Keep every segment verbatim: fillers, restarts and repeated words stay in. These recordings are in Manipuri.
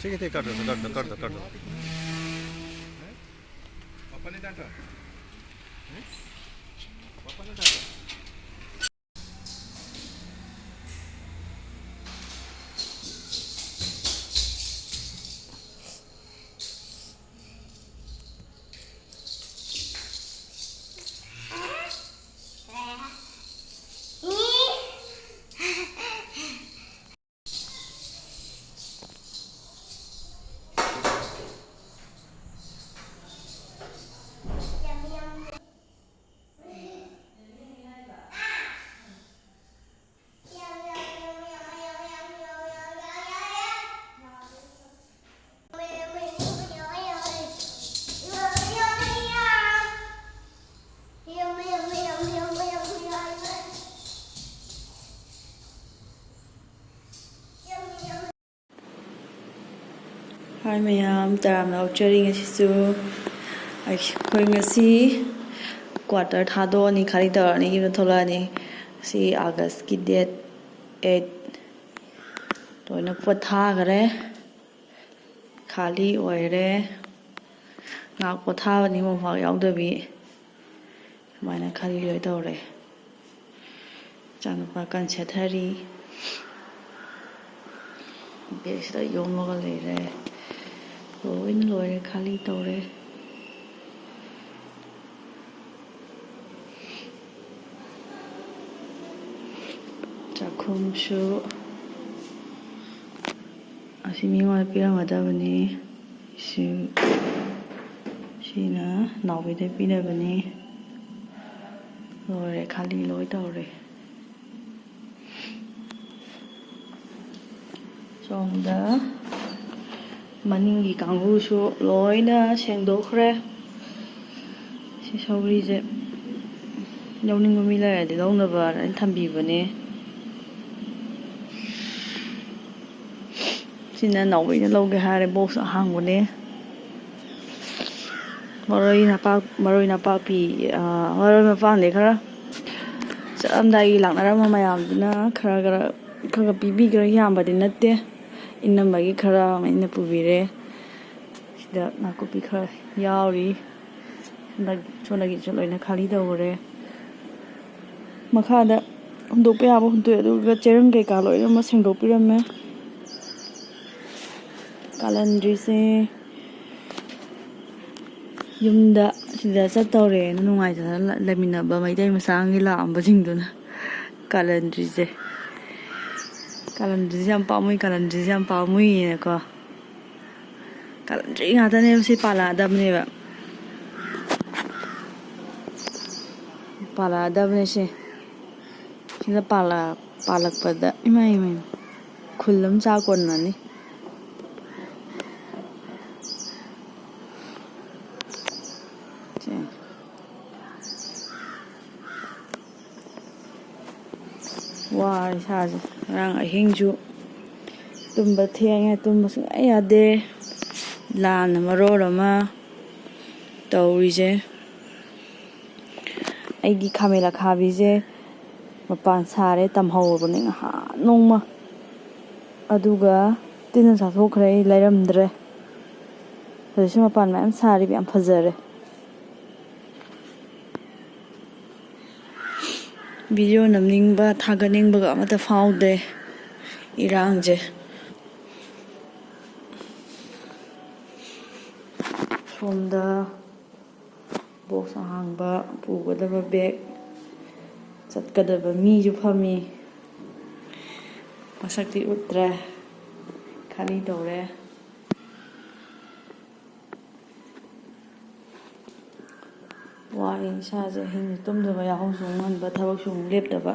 ठीक है, ठीक है, कर दो, कर दो, कर दो, कर दो। ꯍꯥꯏ ꯃꯌꯥꯝ, ꯇꯔꯥꯝꯅ ꯑꯣꯛꯆꯔꯤ꯫ ꯉꯁꯤꯁꯨ ꯑꯩꯈꯣꯏ ꯉꯁꯤ ꯀ꯭ꯋꯥꯇꯔ ꯊꯥꯗꯣꯛꯑꯅꯤ, ꯈꯥꯂꯤ ꯇꯧꯔꯅꯤ, ꯌꯨꯝꯗ ꯊꯣꯛꯂꯛꯑꯅꯤ꯫ ꯉꯁꯤ ꯑꯥꯒꯁꯀꯤ ꯗꯦꯠ ꯑꯩꯠ꯫ ꯂꯣꯏꯅ ꯄꯣꯊꯥꯈꯔꯦ, ꯈꯥꯂꯤ ꯑꯣꯏꯔꯦ꯫ ꯉꯥꯏꯍꯥꯛ ꯄꯣꯊꯥꯕꯅꯤ, ꯃꯣꯝꯄꯥꯛ ꯌꯥꯎꯗꯕꯤ꯫ ꯁꯨꯃꯥꯏꯅ ꯈꯥꯂꯤ ꯂꯣꯏ ꯇꯧꯔꯦ꯫ ꯏꯆꯥꯅꯨꯄꯥ ꯀꯟ ꯁꯦꯠꯊꯔꯤ꯫ ꯕꯦꯒꯁꯤꯗ ꯌꯣꯝꯃꯒ ꯂꯩꯔꯦ꯫ ꯂꯣꯏꯅ ꯂꯣꯏꯔꯦ, ꯈꯥꯂꯤ ꯇꯧꯔꯦ꯫ ꯆꯥꯛꯈꯨꯝꯁꯨ ꯑꯁꯤ ꯃꯤꯉꯣꯟꯗ ꯄꯤꯔꯝꯒꯗꯕꯅꯤ꯫ ꯁꯤ, ꯁꯤꯅ ꯅꯥꯎꯕꯤꯗ ꯄꯤꯅꯕꯅꯤ꯫ ꯂꯣꯏꯔꯦ, ꯈꯥꯂꯤ ꯂꯣꯏ ꯇꯧꯔꯦ꯫ ꯁꯣꯝꯗ ꯃꯅꯤꯡꯒꯤ ꯀꯥꯡꯕꯨꯁꯨ ꯂꯣꯏꯅ ꯁꯦꯡꯗꯣꯛꯈ꯭ꯔꯦ꯫ ꯁꯤ ꯁꯧꯒ꯭ꯔꯤꯁꯦ ꯂꯧꯅꯤꯡꯕ ꯃꯤ ꯂꯩꯔꯗꯤ ꯂꯧꯅꯕꯅ ꯑꯩꯅ ꯊꯝꯕꯤꯕꯅꯦ꯫ ꯁꯤꯅ ꯅꯥꯎꯕꯤꯅ ꯂꯧꯒꯦ ꯍꯥꯏꯔꯦ, ꯕꯣꯛꯁ ꯑꯍꯥꯡꯕꯅꯦ꯫ ꯃꯔꯣꯏ ꯅꯄꯥꯛ-, ꯃꯔꯣꯏ ꯅꯄꯥꯛꯄꯤ, ꯑꯥ, ꯃꯔꯣꯏ ꯃꯄꯥꯡꯗꯤ ꯈꯔ ꯆꯠꯂꯝꯗꯥꯏꯒꯤ ꯂꯥꯛꯅꯔꯝꯕ ꯃꯌꯥꯝꯗꯨꯅ ꯈꯔ ꯈꯔ, ꯈꯔ ꯈꯔ ꯄꯤꯕꯤꯈ꯭ꯔꯦ, ꯌꯥꯝꯕꯗꯤ ꯅꯠꯇꯦ꯫ ꯏꯅꯝꯃꯒꯤ ꯈꯔ ꯑꯃ ꯑꯩꯅ ꯄꯨꯕꯤꯔꯦ꯫ ꯁꯤꯗ ꯅꯥꯀꯨꯞꯄꯤ ꯈꯔ ꯌꯥꯎꯔꯤ꯫ ꯍꯟꯗꯛ ꯁꯣꯝꯗꯒꯤꯁꯨ ꯂꯣꯏꯅ ꯈꯥꯂꯤ ꯇꯧꯈ꯭ꯔꯦ꯫ ꯃꯈꯥꯗ ꯍꯨꯟꯗꯣꯛꯄ ꯌꯥꯕ ꯍꯨꯟꯗꯣꯛꯑꯦ, ꯑꯗꯨꯒ ꯆꯦꯔꯪ ꯀꯩꯀꯥ ꯂꯣꯏꯅꯃꯛ ꯁꯦꯡꯗꯣꯛꯄꯤꯔꯝꯃꯦ꯫ ꯀꯥꯂꯟꯗ꯭ꯔꯤꯁꯦ ꯌꯨꯝꯗ ꯁꯤꯗ ꯆꯠꯇꯧꯔꯦꯅ ꯅꯨꯡꯉꯥꯏꯇꯅ ꯂ-, ꯂꯩꯃꯤꯟꯅꯕ ꯃꯩꯇꯩ ꯃꯆꯥꯒꯤ ꯂꯥꯛꯑꯝꯕꯁꯤꯡꯗꯨꯅ ꯀꯥꯂꯟꯗ꯭ꯔꯤꯁꯦ, ꯀꯥꯂꯟꯗ꯭ꯔꯤꯁꯦ ꯌꯥꯝ ꯄꯥꯝꯃꯨꯏ, ꯀꯥꯂꯟꯗ꯭ꯔꯤꯁꯦ ꯌꯥꯝ ꯄꯥꯝꯃꯨꯏꯌꯦꯅꯀꯣ꯫ ꯀꯥꯂꯟꯗ꯭ꯔꯤ ꯉꯥꯛꯇꯅꯦꯕ ꯁꯤ ꯄꯥꯜꯂꯛꯑꯗꯕꯅꯦꯕ꯫ ꯄꯥꯜꯂꯛꯑꯗꯕꯅꯦ ꯁꯤ꯫ ꯁꯤꯗ ꯄꯥꯜꯂꯛ-, ꯄꯥꯜꯂꯛꯄꯗ ꯏꯃꯥ, ꯏꯃꯥ, ꯏꯃꯥ꯫ ꯈꯨꯜ ꯑꯃ ꯆꯥ ꯀꯣꯟꯅꯅꯤ꯫ ꯁꯦ꯫ ꯋꯥꯔꯦ ꯏꯁꯥꯁꯦ꯫ ꯉꯔꯥꯡ ꯑꯍꯤꯡꯁꯨ ꯇꯨꯝꯕ ꯊꯦꯡꯉꯦ, ꯇꯨꯝꯕ ꯁꯨꯡꯌꯥ ꯌꯥꯗꯦ꯫ ꯂꯥꯟꯅ ꯃꯔꯣꯜ ꯑꯃ ꯇꯧꯔꯤꯁꯦ꯫ ꯑꯩꯒꯤ ꯈꯥꯃꯦꯟ ꯑꯈꯥꯕꯤꯁꯦ ꯃꯄꯥꯟ ꯁꯥꯔꯦ, ꯇꯝꯍꯧꯔꯕꯅꯦ ꯉꯍꯥꯟ ꯅꯣꯡꯃ꯫ ꯑꯗꯨꯒ ꯇꯤꯟꯅ ꯆꯥꯊꯣꯛꯈ꯭ꯔꯦ, ꯑꯩ ꯂꯩꯔꯝꯗ꯭ꯔꯦ꯫ ꯍꯧꯖꯤꯛꯁꯨ ꯃꯄꯥꯟ ꯃꯌꯥꯝ ꯁꯥꯔꯤꯕ, ꯌꯥꯝ ꯐꯖꯔꯦ꯫ ꯚꯤꯗꯤꯑꯣ ꯅꯝꯅꯤꯡꯕ, ꯊꯥꯒꯠꯅꯤꯡꯕꯒ ꯑꯃꯠꯇ ꯐꯥꯎꯗꯦ ꯏꯔꯥꯡꯁꯦ꯫ ꯁꯣꯝꯗ ꯕꯣꯛꯁ ꯑꯍꯥꯡꯕ, ꯄꯨꯒꯗꯕ ꯕꯦꯒ, ꯆꯠꯀꯗꯕ ꯃꯤꯁꯨ ꯐꯝꯃꯤ꯫ ꯃꯁꯛꯇꯤ ꯎꯠꯇ꯭ꯔꯦ, ꯈꯥꯂꯤ ꯇꯧꯔꯦ꯫ ꯋꯥꯔꯦ ꯏꯁꯥꯁꯦ, ꯑꯍꯤꯡꯁꯦ ꯇꯨꯝꯗꯕ, ꯌꯥꯍꯧꯁꯨ ꯑꯃꯨꯛ ꯉꯟꯕ, ꯊꯕꯛꯁꯨ ꯑꯃꯨꯛ ꯂꯦꯞꯇꯕ꯫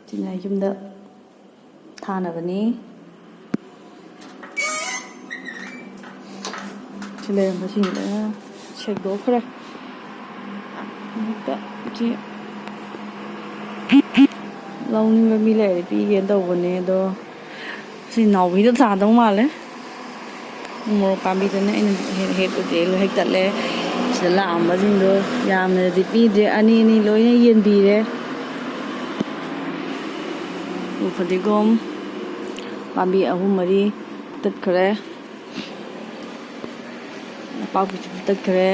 ꯁꯤꯅ ꯌꯨꯝꯗ ꯊꯥꯅꯕꯅꯤ꯫ ꯁꯤ ꯂꯩꯔꯝꯕꯁꯤꯡ ꯂꯣꯏꯅ ꯁꯦꯡꯗꯣꯛꯈ꯭ꯔꯦ꯫ ꯍꯦꯛꯇ ꯁꯤ ꯂꯧꯅꯤꯡꯕ ꯃꯤ ꯂꯩꯔꯗꯤ ꯄꯤꯒꯦꯅ ꯇꯧꯕꯅꯦ, ꯑꯗꯣ ꯁꯤ ꯅꯥꯎꯕꯤꯗ ꯊꯥꯗꯧ ꯃꯥꯜꯂꯦ꯫ ꯎ ꯃꯣꯔꯣꯛ ꯄꯥꯝꯕꯤꯗꯅ ꯑꯩꯅ ꯍꯦꯛ, ꯍꯦꯛ ꯎꯗꯦ, ꯂꯣꯏ ꯍꯦꯛ ꯇꯠꯂꯦ꯫ ꯁꯤꯗ ꯂꯥꯛꯑꯝꯕꯁꯤꯡꯗꯣ ꯌꯥꯝꯅꯗꯤ ꯄꯤꯗ꯭ꯔꯦ, ꯑꯅꯤ ꯑꯅꯤ ꯂꯣꯏꯅ ꯌꯦꯟꯕꯤꯔꯦ꯫ ꯐꯗꯤꯒꯣꯝ ꯄꯥꯝꯕꯤ ꯑꯍꯨꯝ ꯃꯔꯤ ꯇꯠꯈ꯭ꯔꯦ꯫ ꯅꯄꯥꯛꯄꯤꯁꯨ ꯇꯠꯈ꯭ꯔꯦ꯫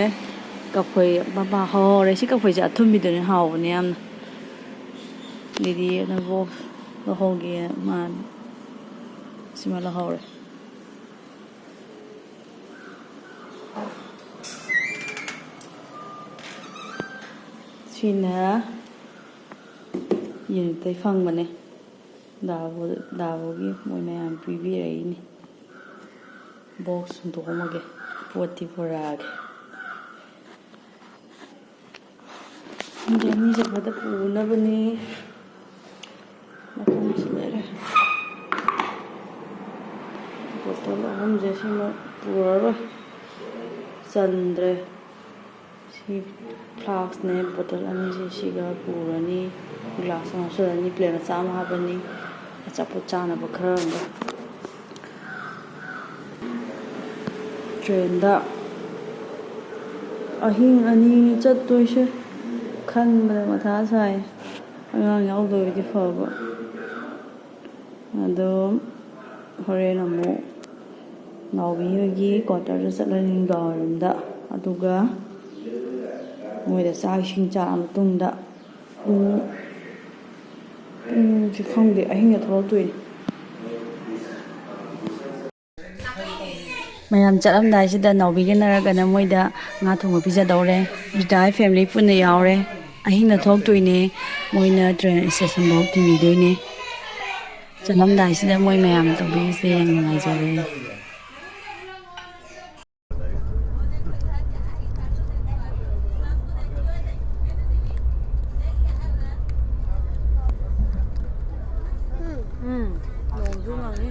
ꯀꯐꯣꯏ ꯃꯄꯥ ꯍꯧꯍꯧꯔꯦ꯫ ꯁꯤ ꯀꯐꯣꯏꯁꯦ ꯑꯊꯨꯝꯕꯤꯗꯨꯅꯦ, ꯍꯥꯎꯕꯅꯦ ꯌꯥꯝꯅ꯫ ꯂꯤꯗꯤ ꯑꯅ ꯕꯣꯛꯁ ꯂꯧꯍꯧꯒꯦ꯫ ꯃꯥ ꯁꯤꯃ ꯂꯧꯍꯧꯔꯦ꯫ ꯁꯤꯅ ꯌꯨꯅꯤꯠꯇꯩ ꯐꯪꯕꯅꯦ꯫ ꯗꯥꯕꯨ-, ꯗꯥꯕꯨꯒꯤ ꯃꯣꯏ ꯃꯌꯥꯝ ꯄꯤꯕꯤꯔꯛꯏꯅꯤ꯫ ꯕꯣꯛꯁ ꯍꯨꯟꯗꯣꯛꯑꯝꯃꯒꯦ, ꯄꯣꯠꯇꯤ ꯄꯨꯔꯛꯑꯒꯦ꯫ ꯖꯔꯅꯤ ꯆꯠꯄꯗ ꯄꯨꯅꯕꯅꯤ꯫ ꯃꯈꯜꯁꯨ ꯂꯩꯔꯦ꯫ ꯕꯣꯇꯜ ꯑꯍꯨꯝꯁꯦ ꯁꯤꯃ ꯄꯨꯔꯔꯣꯏ, ꯆꯟꯗ꯭ꯔꯦ꯫ ꯁꯤ ꯐ꯭ꯂꯥꯛꯁꯅꯦ, ꯕꯣꯇꯜ ꯑꯅꯤꯁꯦ ꯁꯤꯒ ꯄꯨꯔꯅꯤ꯫ ꯒ꯭ꯂꯥꯁ ꯑꯃ ꯍꯥꯞꯆꯜꯂꯅꯤ, ꯄ꯭ꯂꯦꯠ ꯃꯆꯥ ꯑꯃ ꯍꯥꯞꯄꯅꯤ, ꯑꯆꯥꯄꯣꯠ ꯆꯥꯅꯕ ꯈꯔ ꯑꯃꯒ꯫ ꯇ꯭ꯔꯦꯟꯗ ꯑꯍꯤꯡ ꯑꯅꯤ ꯆꯠꯇꯣꯏꯁꯦ ꯈꯟꯕꯗ ꯃꯊꯥ ꯁꯥꯏ꯫ ꯑꯉꯥꯡ ꯌꯥꯎꯗꯣꯏꯗꯤ ꯐꯕ꯫ ꯑꯗꯣ ꯍꯣꯔꯦꯟ ꯑꯃꯨꯛ ꯅꯥꯎꯕꯤ ꯍꯣꯏꯒꯤ ꯀ꯭ꯋꯥꯇꯔꯗ ꯆꯠꯂꯅꯤ ꯅꯨꯡꯗꯥꯡꯋꯥꯏꯔꯝꯗ꯫ ꯑꯗꯨꯒ ꯃꯣꯏꯗ ꯆꯥꯛ ꯏꯁꯤꯡ ꯆꯥꯔ ꯃꯇꯨꯡꯗ ꯄꯨꯡ, ꯄꯨꯡꯁꯦ ꯈꯪꯗꯦ, ꯑꯍꯤꯡꯗ ꯊꯣꯛꯂꯛꯇꯣꯏꯅꯤ꯫ ꯃꯌꯥꯝ ꯆꯠꯂꯝꯗꯥꯏꯁꯤꯗ ꯅꯥꯎꯕꯤꯒ ꯅꯔꯒꯅ ꯃꯣꯏꯗ ꯉꯥ ꯊꯣꯡꯕ ꯄꯤꯖꯗꯧꯔꯦ꯫ ꯔꯤꯇꯥꯒꯤ ꯐꯦꯃꯤꯂꯤ ꯄꯨꯟꯅ ꯌꯥꯎꯔꯦ꯫ ꯑꯍꯤꯡꯗ ꯊꯣꯛꯇꯣꯏꯅꯦ꯫ ꯃꯣꯏꯅ ꯇ꯭ꯔꯦꯟ ꯏꯁꯇꯦꯁꯟꯐꯥꯎ ꯊꯤꯟꯕꯤꯗꯣꯏꯅꯦ꯫ ꯆꯠꯂꯝꯗꯥꯏꯁꯤꯗ ꯃꯣꯏ ꯃꯌꯥꯝ ꯇꯧꯕꯤꯔꯤꯁꯦ ꯌꯥꯝ ꯅꯨꯡꯉꯥꯏꯖꯔꯦ꯫ ꯎꯝ, ꯅꯣꯡꯁꯨ ꯃꯪꯉꯤ꯫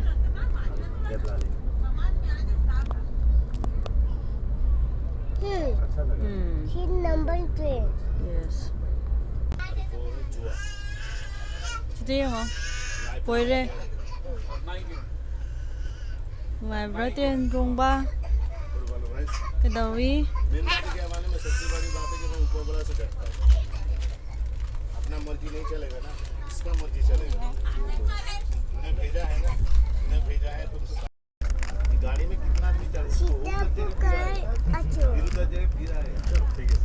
ꯎꯝ꯫ Seat number twelve. Yes. ꯁꯤꯗ ꯌꯦꯡꯉꯣ꯫ ꯀꯣꯏꯔꯦ꯫ ꯅꯨꯡꯉꯥꯏꯕ꯭ꯔꯥ ꯇ꯭ꯔꯦꯟ ꯇꯣꯡꯕ? ꯀꯩꯗꯧꯏ? अपना मर्जी नहीं चलेगा ना। जितना मर्जी चलेगा। उन्हें भेजा है ना, उन्हें भेजा है तो उनको गाड़ी में कितना आदमी चल सीतापुर का अचो। चलो, ठीक है।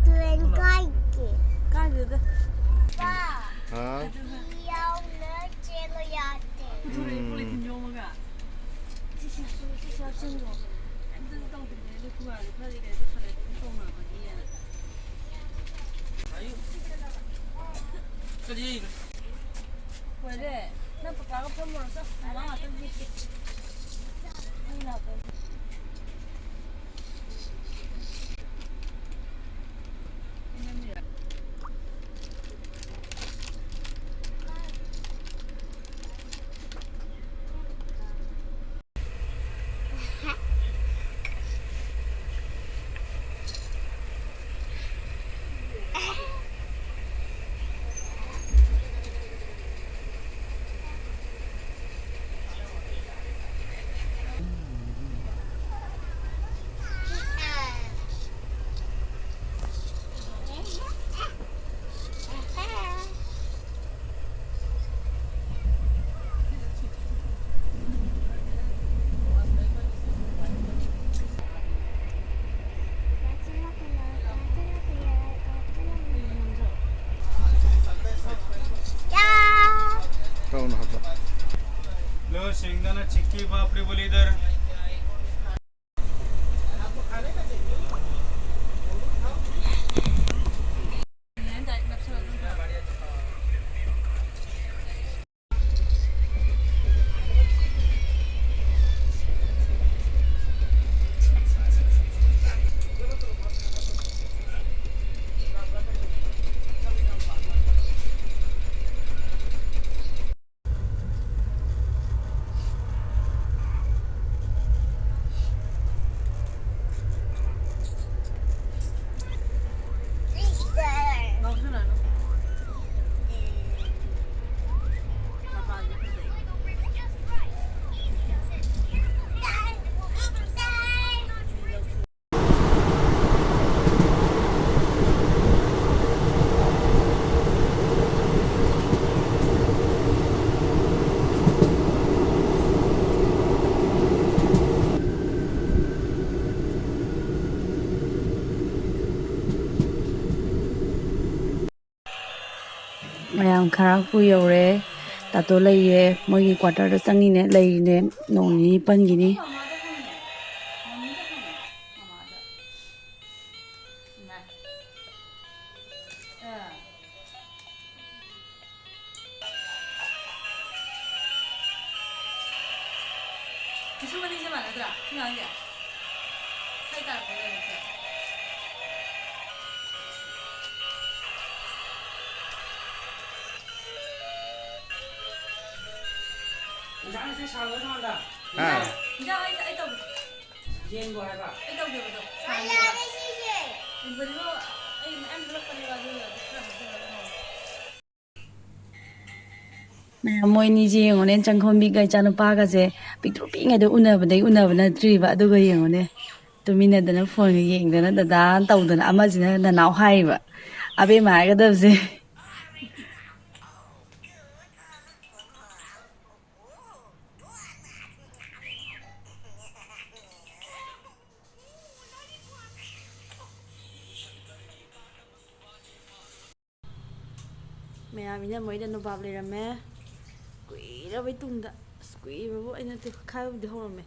ट्रेन का के। का दे दे। हाँ। चलो यार। ꯎꯝ꯫ ꯀꯔꯤ? ꯂꯣꯏꯔꯦ꯫ ꯅꯪ ꯄꯄꯥꯒ ꯐꯝꯃꯨꯔꯣ, ꯆꯣ꯫ ꯃꯃꯥ ꯉꯥꯛꯇꯪ ꯍꯤꯞꯀꯦ꯫ ꯑꯩ ꯂꯥꯛꯄ꯫ लो, शेंगदाणा चिक्की पापड़ी बोली इधर। ꯃꯌꯥꯝ ꯈꯔ ꯀꯨꯏ ꯌꯧꯔꯦ꯫ ꯇꯥꯇꯣ ꯂꯩꯌꯦ, ꯃꯣꯏꯒꯤ ꯀ꯭ꯋꯥꯇꯔꯗ ꯆꯪꯉꯤꯅꯦ, ꯂꯩꯔꯤꯅꯦ, ꯅꯣꯡ ꯅꯤꯅꯤ ꯄꯟꯈꯤꯅꯤ꯫ ꯄꯤꯁꯨꯝ ꯑꯅꯤꯁꯦ ꯃꯥꯟꯅꯗ꯭ꯔꯥ? ꯁꯤ ꯑꯉꯥꯡꯁꯦ? ꯁ꯭ꯋꯥꯏ ꯇꯥꯔꯛꯄ ꯂꯩꯔꯝꯃꯤꯁꯦ꯫ ꯏꯟꯖꯥꯡꯁꯦ ꯁꯥꯡꯕ ꯁꯥꯡꯗ? ꯍꯥ? ꯏꯟꯖꯥꯡ ꯑꯩ, ꯑꯩ ꯇꯧꯒꯦ꯫ ꯌꯦꯟꯕꯨ ꯍꯥꯏꯕ? ꯑꯩ ꯇꯧꯒꯦꯕ ꯑꯗꯣ꯫ ꯁꯥꯡꯉꯦꯕ꯫ ꯌꯦꯟꯕꯗꯤꯀꯣ ꯑꯩ ꯃꯌꯥꯝ ꯍꯦꯜꯂꯛꯄꯅꯦꯕ, ꯑꯗꯨ ꯑꯣꯏꯔꯁꯨ ꯈꯔ ꯍꯥꯞꯆꯤꯜꯂꯒ ꯊꯣꯡꯉꯦ꯫ ꯃꯌꯥꯝ ꯃꯣꯏ ꯑꯅꯤꯁꯦ ꯌꯦꯡꯉꯨꯅꯦ, ꯆꯪꯈꯣꯝꯕꯤꯒ ꯏꯆꯥꯅꯨꯄꯥꯒꯁꯦ ꯄꯤꯛꯇ꯭ꯔꯨ ꯄꯤꯛꯏꯉꯩꯗ ꯎꯅꯕꯗꯒꯤ ꯎꯅꯕ ꯅꯠꯇ꯭ꯔꯤꯕ꯫ ꯑꯗꯨꯒ ꯌꯦꯡꯉꯨꯅꯦ, ꯇꯨꯃꯤꯟꯅꯗꯅ ꯐꯣꯟꯒ ꯌꯦꯡꯗꯅ ꯗꯗꯥ ꯇꯧꯗꯅ, ꯑꯃꯁꯤꯅ ꯅꯅꯥꯎ ꯍꯥꯏꯔꯤꯕ꯫ ꯑꯕꯦꯝꯃ ꯍꯥꯏꯒꯗꯕꯁꯦ꯫ ꯃꯌꯥꯝ ꯏꯅꯝꯃ ꯍꯣꯏꯗ ꯅꯣꯕꯥꯞ ꯂꯩꯔꯝꯃꯦ꯫ ꯀꯨꯏꯔꯕꯩ ꯇꯨꯡꯗ, ꯑꯁ, ꯀꯨꯏꯔꯕꯕꯨ ꯑꯩ ꯅꯠꯇꯦ, ꯈꯥꯏꯕꯕꯨꯗꯤ ꯍꯧꯔꯝꯃꯦ꯫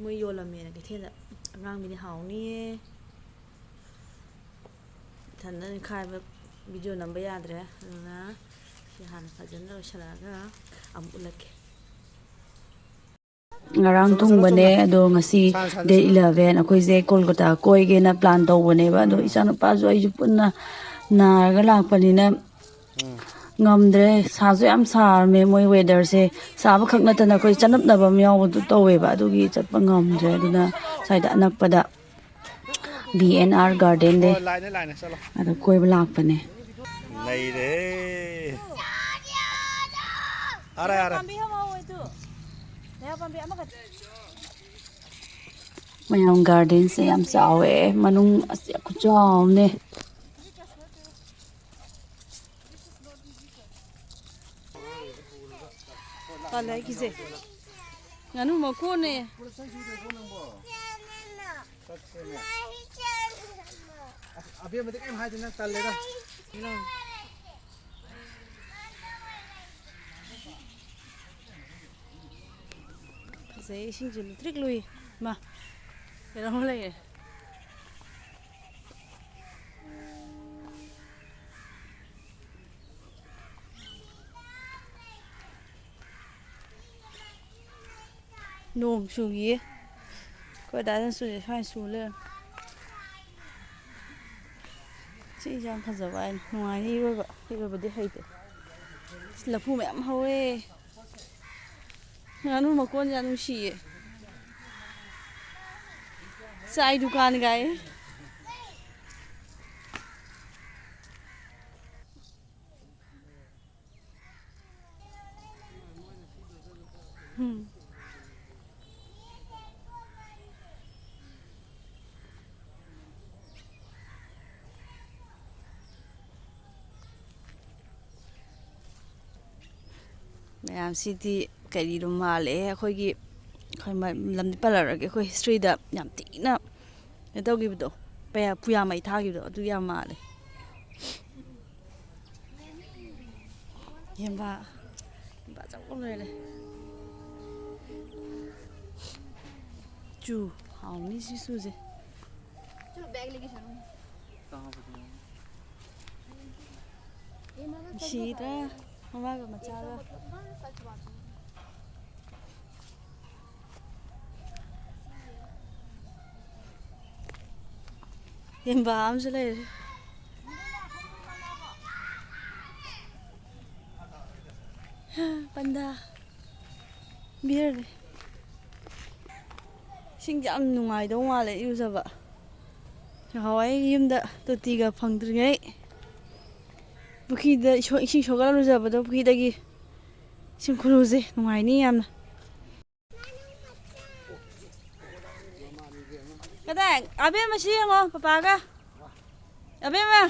ꯃꯣꯏ ꯌꯣꯜꯂꯝꯃꯦꯅ ꯀꯩꯊꯦꯜꯗ꯫ ꯑꯉꯥꯡꯕꯤꯗꯤ ꯍꯥꯎꯅꯤꯌꯦ꯫ ꯏꯊꯟꯗꯅ ꯈꯥꯏꯕ video ꯅꯝꯕ ꯌꯥꯗ꯭ꯔꯦ, ꯑꯗꯨꯅ ꯁꯤ ꯍꯥꯟꯅ ꯐꯖꯅ ꯂꯣꯏꯁꯤꯜꯂꯛꯑꯒ ꯑꯃꯨꯛ ꯎꯠꯂꯛꯀꯦ꯫ ꯉꯔꯥꯡ ꯊꯨꯡꯕꯅꯦ, ꯑꯗꯣ ꯉꯁꯤ date eleven, ꯑꯩꯈꯣꯏꯁꯦ ꯀꯣꯜꯀꯇꯥ ꯀꯣꯏꯒꯦꯅ plan ꯇꯧꯕꯅꯦꯕ꯫ ꯑꯗꯣ ꯏꯆꯥꯅꯨꯄꯥꯁꯨ ꯑꯩꯁꯨ ꯄꯨꯟꯅ ꯅꯥꯔꯒ ꯂꯥꯛꯄꯅꯤꯅ ꯉꯝꯗ꯭ꯔꯦ꯫ ꯁꯥꯁꯨ ꯌꯥꯝ ꯁꯥꯔꯝꯃꯦ꯫ ꯃꯣꯏ weatherꯁꯦ ꯁꯥꯕ ꯈꯛ ꯅꯠꯇꯅ ꯑꯩꯈꯣꯏ ꯆꯅꯞꯅꯕ ꯑꯃ ꯌꯥꯎꯕꯗꯣ ꯇꯧꯋꯦꯕ꯫ ꯑꯗꯨꯒꯤ ꯆꯠꯄ ꯉꯝꯗ꯭ꯔꯦ꯫ ꯑꯗꯨꯅ ꯁ꯭ꯋꯥꯏꯗ ꯑꯅꯛꯄꯗ B N R garden ꯗꯦ꯫ ꯑꯣ, line ꯅꯦ, line ꯅꯦ, ꯆꯠꯂꯣ꯫ ꯑꯗ ꯀꯣꯏꯕ ꯂꯥꯛꯄꯅꯦ꯫ ꯅꯩꯔꯦ꯫ ꯑꯔꯦ, ꯑꯔꯦ꯫ ꯄꯥꯝꯕꯤ ꯑꯃ ꯍꯧꯋꯦ ꯑꯗꯨ꯫ ꯂꯩꯍꯥꯎ ꯄꯥꯝꯕꯤ ꯑꯃꯈꯛ꯫ ꯃꯌꯥꯝ gardenꯁꯦ ꯌꯥꯝ ꯆꯥꯎꯋꯦ꯫ ꯃꯅꯨꯡ ꯑꯁ ꯈꯨꯆꯥꯎ ꯑꯃꯅꯦ꯫ ꯇꯜꯂꯦ ꯑꯩꯒꯤꯁꯦ꯫ ꯉꯥꯅꯨ ꯃꯀꯣꯟꯅꯦ꯫ ꯑꯁ, ꯑꯕꯦꯝꯃꯗꯤ ꯀꯩꯝ ꯍꯥꯏꯗꯦ, ꯅꯪ ꯇꯜꯂꯦꯗ꯫ ꯁꯦ, ꯏꯁꯤꯡꯁꯦ ꯂꯨꯇ꯭ꯔꯤꯛ ꯂꯨꯏ꯫ ꯃꯥ, ꯀꯩꯅꯣꯝ ꯂꯩꯔꯦ꯫ ꯅꯣꯡ ꯆꯨꯈꯤꯌꯦ꯫ ꯑꯩꯈꯣꯏ ꯑꯗꯥꯏꯗ ꯆꯨꯏ, ꯁ꯭ꯋꯥꯏ ꯆꯨ ꯂꯩꯔꯝꯃꯦ꯫ ꯁꯤꯁꯦ ꯌꯥꯝ ꯐꯖꯕ ꯍꯥꯏꯅꯤ꯫ ꯅꯨꯡꯉꯥꯏꯅꯤ ꯏꯔꯣꯏꯕ꯫ ꯏꯔꯣꯏꯕꯗꯤ ꯍꯩꯇꯦ꯫ ꯑꯁ, ꯂꯐꯨ ꯃꯌꯥꯝ ꯍꯧꯋꯦ꯫ ꯉꯥꯅꯨ ꯃꯀꯣꯟꯁꯦ ꯌꯥꯝ ꯅꯨꯡꯁꯤꯌꯦ꯫ ꯆꯥꯏ ꯗꯨꯀꯥꯟ ꯒꯥꯏ꯫ ꯎꯝ꯫ ꯃꯌꯥꯝꯁꯤꯗꯤ ꯀꯔꯤꯅꯣ ꯃꯥꯜꯂꯦ꯫ ꯑꯩꯈꯣꯏꯒꯤ, ꯑꯩꯈꯣꯏ ꯃ-, ꯂꯝꯗꯤ ꯄꯜꯂꯔꯣꯏꯒꯦ, ꯑꯩꯈꯣꯏ historyꯗ ꯌꯥꯝ ꯊꯤꯅ ꯀꯩꯅꯣ ꯇꯧꯈꯤꯕꯗꯣ, ꯄꯌꯥ-, ꯄꯨꯌꯥ ꯃꯩ ꯊꯥꯈꯤꯕꯗꯣ, ꯑꯗꯨ ꯌꯥꯝ ꯃꯥꯜꯂꯦ꯫ ꯌꯦꯝꯕꯥ, ꯌꯦꯝꯕꯥ ꯑꯆꯧꯕ ꯑꯃ ꯂꯩꯔꯦ꯫ ꯆꯨ, ꯍꯥꯎꯅꯤ ꯁꯤ ꯆꯨꯁꯦ꯫ ꯅꯨꯡꯁꯤꯗ꯭ꯔꯥ? ꯃꯃꯥꯒ ꯃꯆꯥꯒ꯫ ꯌꯦꯝꯕꯥ ꯑꯃꯁꯨ ꯂꯩꯔꯦ꯫ ꯄꯟꯗꯥ꯫ ꯕꯤꯌꯔꯅꯦ꯫ ꯏꯁꯤꯡꯁꯦ ꯌꯥꯝ ꯅꯨꯡꯉꯥꯏꯗꯧ ꯃꯥꯜꯂꯦ ꯏꯔꯨꯖꯕ꯫ ꯅꯍꯥꯟꯋꯥꯏ ꯌꯨꯝꯗ ꯇꯣꯇꯤꯒ ꯐꯪꯗ꯭ꯔꯤꯉꯩ ꯄꯨꯈ꯭ꯔꯤꯗ ꯏꯁꯣ-, ꯏꯁꯤꯡ ꯁꯣꯛꯀꯠꯂ ꯂꯨꯖꯕꯗꯣ, ꯄꯨꯈ꯭ꯔꯤꯗꯒꯤ ꯏꯁꯤꯡ ꯈꯨꯂꯨꯁꯦ ꯅꯨꯡꯉꯥꯏꯅꯤ ꯌꯥꯝꯅ꯫ ꯀꯗꯥꯏ? ꯑꯕꯦꯝꯃ ꯁꯤ ꯌꯦꯡꯉꯣ, ꯄꯄꯥꯒ꯫ ꯑꯕꯦꯝꯃ꯫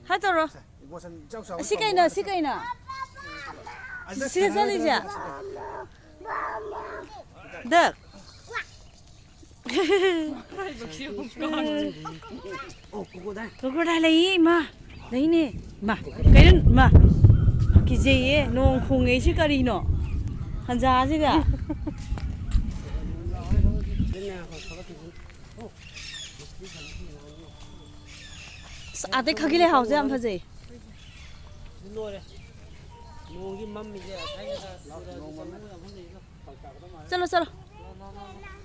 ꯍꯥꯏ ꯇꯧꯔꯣ꯫ ꯏꯃꯣꯁꯟ ꯏꯆꯥꯎ ꯆꯥꯎ ꯑꯁꯤ ꯀꯩꯅꯣ? ꯁꯤ ꯀꯩꯅꯣ? ꯑꯗ ꯁꯤꯗ ꯆꯠꯂꯤꯁꯦ? ꯗꯛ꯫ ꯑꯣ, ꯀꯣꯀꯣꯗꯥꯏꯜ꯫ ꯀꯣꯀꯣꯗꯥꯏꯜ ꯂꯩꯌꯦ, ꯏꯃꯥ꯫ ꯂꯩꯅꯦ꯫ ꯏꯃꯥ꯫ ꯀꯩꯅꯣ? ꯏꯃꯥ꯫ ꯀꯤꯖꯩꯌꯦ, ꯅꯣꯡ ꯈꯣꯡꯉꯛꯏꯁꯤ ꯀꯔꯤꯅꯣ? ꯍꯟꯖꯥꯁꯤꯗ꯫ ꯑꯁ, ꯑꯥꯗꯩ ꯈꯥꯒꯤ ꯂꯩꯍꯥꯎꯁꯦ ꯌꯥꯝ ꯐꯖꯩ꯫ ꯂꯣꯏꯔꯦ꯫ ꯅꯣꯡꯒꯤ ꯃꯝꯃꯤꯁꯦ ꯉꯁꯥꯏ ꯆꯠꯂꯣ, ꯆꯠꯂꯣ꯫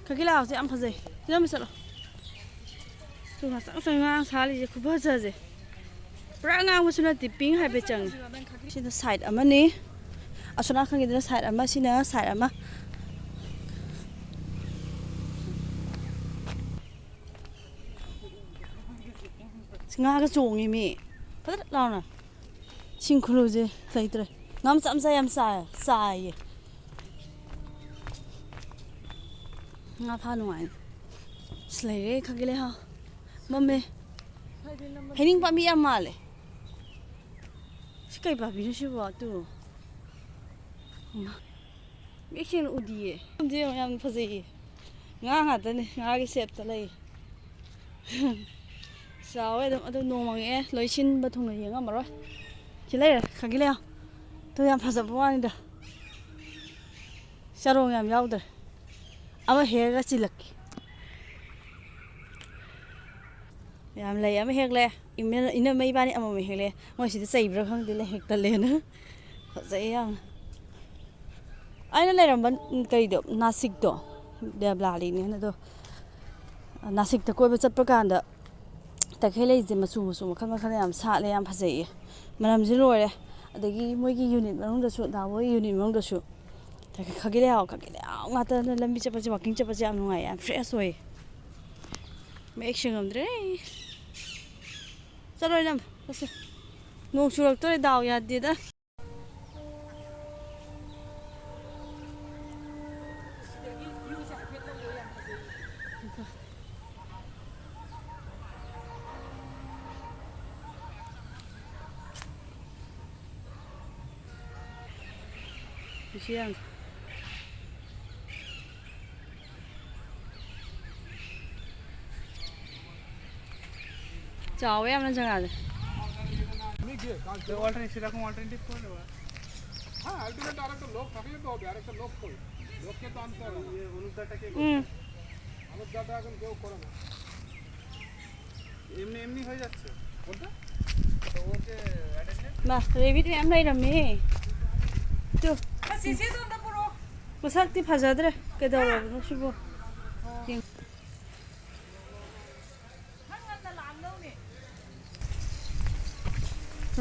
ꯈꯥꯒꯤ ꯂꯩꯍꯥꯎꯁꯦ ꯌꯥꯝ ꯐꯖꯩ꯫ ꯐꯤꯂꯝ ꯆꯠꯂꯣ꯫ ꯇꯨ ꯉꯁꯪ ꯉꯁꯪ ꯉꯔꯥꯡ ꯁꯥꯠꯂꯤꯁꯦ ꯈꯨꯐꯖꯁꯦ꯫ ꯄꯨꯔꯥ ꯑꯉꯥꯡꯕꯁꯨ ꯅꯠꯇꯦ, ꯄꯤꯡ ꯍꯥꯏꯐꯦꯠ ꯆꯪꯉꯦ꯫ ꯁꯤꯅ ꯁꯥꯏꯠ ꯑꯃꯅꯤ꯫ ꯑꯁꯣꯝ ꯅꯥꯀꯟꯒꯤꯗꯨꯅ ꯁꯥꯏꯠ ꯑꯃ, ꯁꯤꯅ ꯁꯥꯏꯠ ꯑꯃ꯫ ꯉꯥꯒ ꯆꯣꯡꯉꯤ ꯃꯤ꯫ ꯐꯗ꯭ꯔꯠ ꯂꯥꯎꯅ꯫ ꯏꯁꯤꯡ ꯈꯨꯅꯨꯁꯦ ꯂꯩꯇ꯭ꯔꯦ꯫ ꯉꯥ ꯃꯆꯥ ꯃꯆꯥ ꯌꯥꯝ ꯆꯥꯏ-, ꯆꯥꯏꯌꯦ꯫ ꯉꯥ ꯐꯥ ꯅꯨꯡꯉꯥꯏꯅꯤ꯫ ꯑꯁ, ꯂꯩꯔꯦ ꯈꯥꯒꯤ ꯂꯩꯍꯥꯎ꯫ ꯃꯝꯃꯦ꯫ ꯍꯩꯅꯤꯡ ꯄꯥꯝꯕꯤ ꯌꯥꯝ ꯃꯥꯜꯂꯦ꯫ ꯁꯤ ꯀꯩ ꯄꯥꯝꯕꯤꯅꯣ ꯁꯤꯕꯣ? ꯇꯨ꯫ ꯃꯌꯦꯛ ꯁꯦꯡꯅ ꯎꯗꯤꯌꯦ꯫ ꯌꯦꯡꯉꯣ, ꯌꯥꯝ ꯐꯖꯩꯌꯦ꯫ ꯉꯥ ꯉꯥꯛꯇꯅꯦ꯫ ꯉꯥꯒꯤ ꯁꯦꯞꯇ ꯂꯩ꯫ ꯆꯥꯎꯋꯦ ꯑꯗꯨꯝ꯫ ꯑꯗꯨ ꯅꯣꯡ ꯃꯪꯉꯛꯑꯦ꯫ ꯂꯣꯏ ꯁꯤꯟꯕ ꯊꯨꯡꯅ ꯌꯦꯡꯉꯝꯃꯔꯣꯏ꯫ ꯁꯤ ꯂꯩꯔꯦ꯫ ꯈꯥꯒꯤ ꯂꯩꯍꯥꯎ꯫ ꯇꯨ ꯌꯥꯝ ꯐꯖꯕ ꯋꯥꯅꯤꯗ꯫ ꯆꯔꯣꯡ ꯌꯥꯝ ꯌꯥꯎꯗ꯭ꯔꯦ꯫ ꯑꯃ ꯍꯦꯛꯑꯒ ꯆꯤꯜꯂꯛꯀꯦ꯫ ꯌꯥꯝ ꯂꯩ꯫ ꯑꯃ ꯍꯦꯛꯂꯦ꯫ ꯏꯃ-, ꯏꯅꯝꯃ ꯏꯕꯥꯅꯤ ꯑꯃꯃꯝ ꯍꯦꯛꯂꯦ꯫ ꯃꯣꯏ ꯁꯤꯗ ꯆꯩꯕ꯭ꯔꯥ ꯈꯪꯗꯦ, ꯂꯩ ꯍꯦꯛꯇꯠꯂꯦꯅ꯫ ꯐꯖꯩ ꯌꯥꯝꯅ꯫ ꯑꯩꯅ ꯂꯩꯔꯝꯕ ꯀꯩꯗꯣ, ꯅꯥꯁꯤꯛꯇꯣ, ꯗꯦꯕꯂꯥꯂꯤꯅꯦꯅ ꯑꯗꯣ, ꯅꯥꯁꯤꯛꯇ ꯀꯣꯏꯕ ꯆꯠꯄ ꯀꯥꯟꯗ ꯇꯈꯦꯜ ꯂꯩꯁꯦ ꯃꯆꯨ ꯃꯆꯨ ꯃꯈꯜ ꯃꯈꯜ ꯌꯥꯝ ꯁꯥꯠꯂꯦ, ꯌꯥꯝ ꯐꯖꯩꯌꯦ꯫ ꯃꯅꯝꯁꯨ ꯂꯣꯏꯔꯦ꯫ ꯑꯗꯒꯤ ꯃꯣꯏꯒꯤ ꯌꯨꯅꯤꯠ ꯃꯅꯨꯡꯗꯁꯨ, ꯗꯥꯕꯣꯏ ꯌꯨꯅꯤꯠ ꯃꯅꯨꯡꯗꯁꯨ ꯈꯥꯒꯤ ꯂꯩꯍꯥꯎ, ꯈꯥꯒꯤ ꯂꯩꯍꯥꯎ ꯉꯥꯛꯇꯅ꯫ ꯂꯝꯕꯤ ꯆꯠꯄꯁꯦ, ꯋꯥꯀꯤꯡ ꯆꯠꯄꯁꯦ ꯌꯥꯝ ꯅꯨꯡꯉꯥꯏ, ꯌꯥꯝ ꯐ꯭ꯔꯦꯁ ꯑꯣꯏ꯫ ꯃꯌꯦꯛ ꯁꯦꯡꯉꯝꯗ꯭ꯔꯦ꯫ ꯆꯠꯂꯣ ꯏꯅꯝꯃ, ꯆꯠꯁꯦ꯫ ꯅꯣꯡ ꯆꯨꯔꯛꯇꯣꯔꯦ, ꯗꯥꯎ ꯌꯥꯗꯦꯗ꯫ ꯁꯤ ꯌꯥꯝ ꯆꯥꯎꯋꯦ ꯌꯥꯝꯅ ꯖꯒꯥꯁꯦ꯫ অল্টারনেটিভ, সেরকম অল্টারনেটিভ করে দেবো। হ্যাঁ, আলটিমেট আর একটা লোক থাকলে তো হবে, আর একটা লোক কই? লোককে তো আনতে হবে। ইয়ে, অনুপদাটা কে হুম। অনুপদাটা এখন কেউ করে না। এমনি এমনি হয়ে যাচ্ছে। কোনটা? তো ও যে অ্যাটেন্ডেন্ট। ꯃꯥ, ꯔꯦꯕꯤꯠ ꯃꯌꯥꯝ ꯂꯩꯔꯝꯃꯦ꯫ ꯇꯨ꯫ ꯑꯁ, ꯁꯤꯁꯦ ꯑꯗꯣꯝꯗ ꯄꯨꯔꯛꯑꯣ꯫ ꯃꯁꯛꯇꯤ ꯐꯖꯗ꯭ꯔꯦ꯫ ꯀꯩꯗꯧꯔꯕꯅꯣ ꯁꯤꯕꯣ? ꯌꯦꯡ-,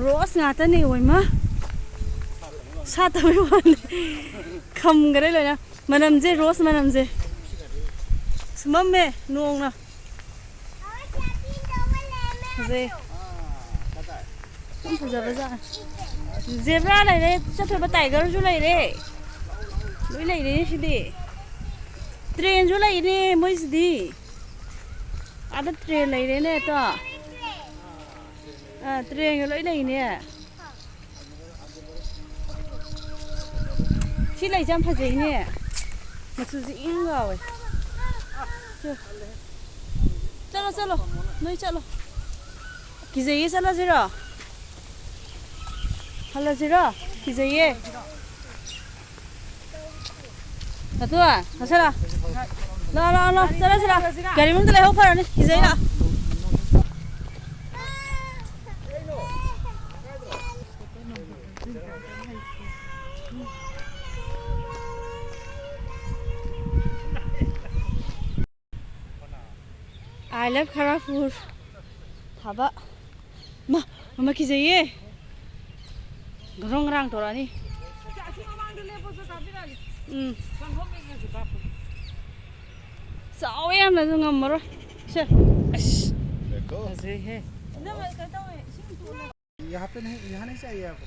ꯔꯣꯁ ꯉꯥꯛꯇꯅꯦ, ꯑꯣꯏꯃ꯫ ꯁꯥꯠꯇꯕꯩ ꯋꯥꯅꯤ꯫ ꯈꯝꯈꯔꯦ ꯂꯣꯏꯅ꯫ ꯃꯅꯝꯁꯦ, ꯔꯣꯁ ꯃꯅꯝꯁꯦ꯫ ꯑꯁ, ꯃꯝꯃꯦ ꯅꯣꯡꯅ꯫ ꯐꯖꯩ꯫ ꯌꯥꯝ ꯐꯖꯕꯖꯥꯠꯅꯤ꯫ ꯖꯦꯕ꯭ꯔꯥ ꯂꯩꯔꯦ, ꯆꯠꯊꯣꯏꯕ ꯇꯥꯏꯒꯔꯁꯨ ꯂꯩꯔꯦ꯫ ꯂꯣꯏ ꯂꯩꯔꯦꯅꯦ ꯁꯤꯗꯤ꯫ ꯇ꯭ꯔꯦꯟꯁꯨ ꯂꯩꯅꯦ ꯃꯣꯏꯁꯤꯗꯤ꯫ ꯑꯥꯗ ꯇ꯭ꯔꯦꯟ ꯂꯩꯔꯦꯅꯦ ꯇꯣ꯫ ꯑꯥ, ꯇ꯭ꯔꯦꯟꯒ ꯂꯣꯏ ꯂꯩꯅꯦ꯫ ꯁꯤ ꯂꯩꯁꯦ ꯌꯥꯝ ꯐꯖꯩꯅꯦ꯫ ꯃꯆꯨꯁꯦ ꯏꯪ ꯂꯥꯎꯋꯦ꯫ ꯆꯠꯂꯣ, ꯆꯠꯂꯣ꯫ ꯅꯣꯏ ꯆꯠꯂꯣ꯫ ꯀꯤꯖꯩꯌꯦ, ꯆꯠꯂꯁꯤꯔꯣ? ꯍꯜꯂꯁꯤꯔꯣ? ꯀꯤꯖꯩꯌꯦ꯫ ꯅꯇꯨ, ꯉꯁꯔꯥ꯫ ꯂꯥꯛꯑꯣ, ꯂꯥꯛꯑꯣ, ꯂꯥꯛꯑꯣ꯫ ꯆꯠꯂꯁꯤ, ꯂꯥꯛꯑꯣ꯫ ꯒꯥꯔꯤ ꯃꯅꯨꯡꯗ ꯂꯩꯍꯧ ꯐꯔꯅꯤ꯫ ꯀꯤꯖꯩ, ꯂꯥꯛꯑꯣ꯫ I love Kharagpur. ꯊꯥꯕ꯫ ꯃꯥ, ꯃꯃꯥ ꯀꯤꯖꯩꯌꯦ꯫ ꯒ꯭ꯔꯣꯡ ꯒ꯭ꯔꯥꯡ ꯇꯧꯔꯛꯑꯅꯤ꯫ ꯑꯁꯤ ꯃꯃꯥꯡꯗ ꯂꯦꯞꯄꯁꯨ ꯀꯥꯞꯄꯤꯔꯛꯑꯒꯦ꯫ ꯎꯝ꯫ ꯆꯪꯐꯝ ꯂꯩꯇ꯭ꯔꯁꯨ ꯀꯥꯞꯄꯒꯦ꯫ ꯆꯥꯎꯋꯦ ꯌꯥꯝꯅꯁꯨ ꯉꯝꯃꯔꯣꯏ꯫ ꯁꯦ꯫ ꯑꯁ꯫ ꯐꯖꯩꯍꯦ꯫ ꯏꯅꯝꯃ ꯀꯩꯅꯣ ꯇꯧꯋꯦ, ꯏꯁꯤꯡ ꯇꯣꯜꯂꯦ꯫ यहाँ पे नहीं, यहाँ नहीं चाहिए आपको।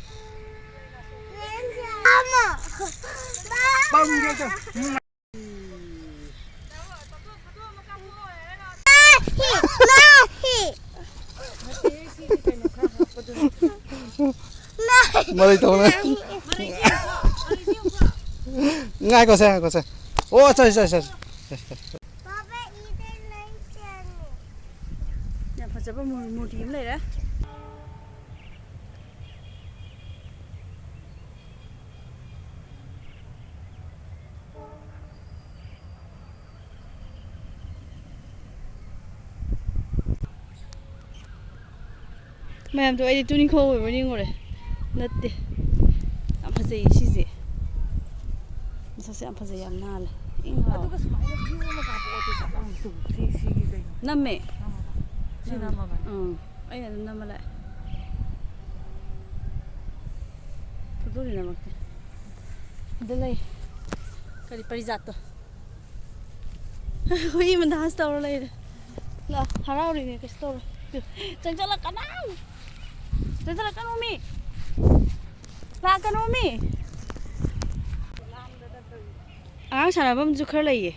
ꯃꯔꯩ ꯇꯧꯅ꯫ ꯉꯥꯏꯈꯣꯁꯦ, ꯉꯥꯏꯈꯣꯁꯦ꯫ ꯑꯣ, ꯁꯣꯔꯤ, ꯁꯣꯔꯤ, ꯁꯣꯔꯤ꯫ ꯌꯥꯝ ꯐꯖꯕ ꯃꯨ-, ꯃꯨꯔꯇꯤ ꯑꯃ ꯂꯩꯔꯦ꯫ ꯃꯌꯥꯝꯗꯣ ꯑꯩꯗꯤ ꯇꯨꯅꯤꯡꯈꯣꯛ ꯑꯣꯏꯕ ꯅꯤꯡꯉꯨꯔꯦ꯫ ꯅꯠꯇꯦ꯫ ꯌꯥꯝ ꯐꯖꯩꯌꯦ ꯁꯤꯁꯦ꯫ ꯃꯁꯛꯁꯦ ꯌꯥꯝ ꯐꯖꯩ, ꯌꯥꯝ ꯅꯥꯜꯂꯦ꯫ ꯏꯪ ꯂꯥꯎ꯫ ꯑꯗꯨꯒ ꯁꯨꯃꯥꯏꯅ view ꯑꯃ ꯀꯥꯞꯄꯛꯑꯗꯤ ꯆꯞ ꯃꯥꯟꯅꯩ꯫ ꯁꯤ, ꯁꯤꯒꯤ ꯀꯩꯅꯣ꯫ ꯅꯝꯃꯦ꯫ ꯅꯝꯃꯕ? ꯁꯤ ꯎꯝ꯫ ꯅꯝꯃꯕꯅꯦ꯫ ꯎꯝ꯫ ꯑꯩꯅ ꯑꯗꯨꯝ ꯅꯝꯃ ꯂꯥꯛꯑꯦ꯫ ꯐꯣꯇꯣꯗꯤ ꯅꯝꯃꯛꯇꯦ꯫ ꯑꯗꯨ ꯂꯩ꯫ ꯀꯔꯤ ꯄꯔꯤꯖꯥꯠꯇꯣ꯫ ꯍꯨꯏ ꯑꯃ dance ꯇꯧꯔ ꯂꯩꯔꯦ꯫ ꯂꯥꯛ, ꯍꯔꯥꯎꯔꯤꯅꯦ, ꯀꯩꯁꯨ ꯇꯧꯔꯣꯏ꯫ ꯇꯨ, ꯆꯪꯁꯜꯂꯛꯀꯅꯨ! ꯆꯪꯁꯜꯂꯛꯀꯅꯨ ꯃꯤ! ꯂꯥꯛꯀꯅꯨ ꯃꯤ! ꯑꯉꯥꯡ ꯁꯥꯟꯅꯐꯝꯁꯨ ꯈꯔ ꯂꯩꯌꯦ꯫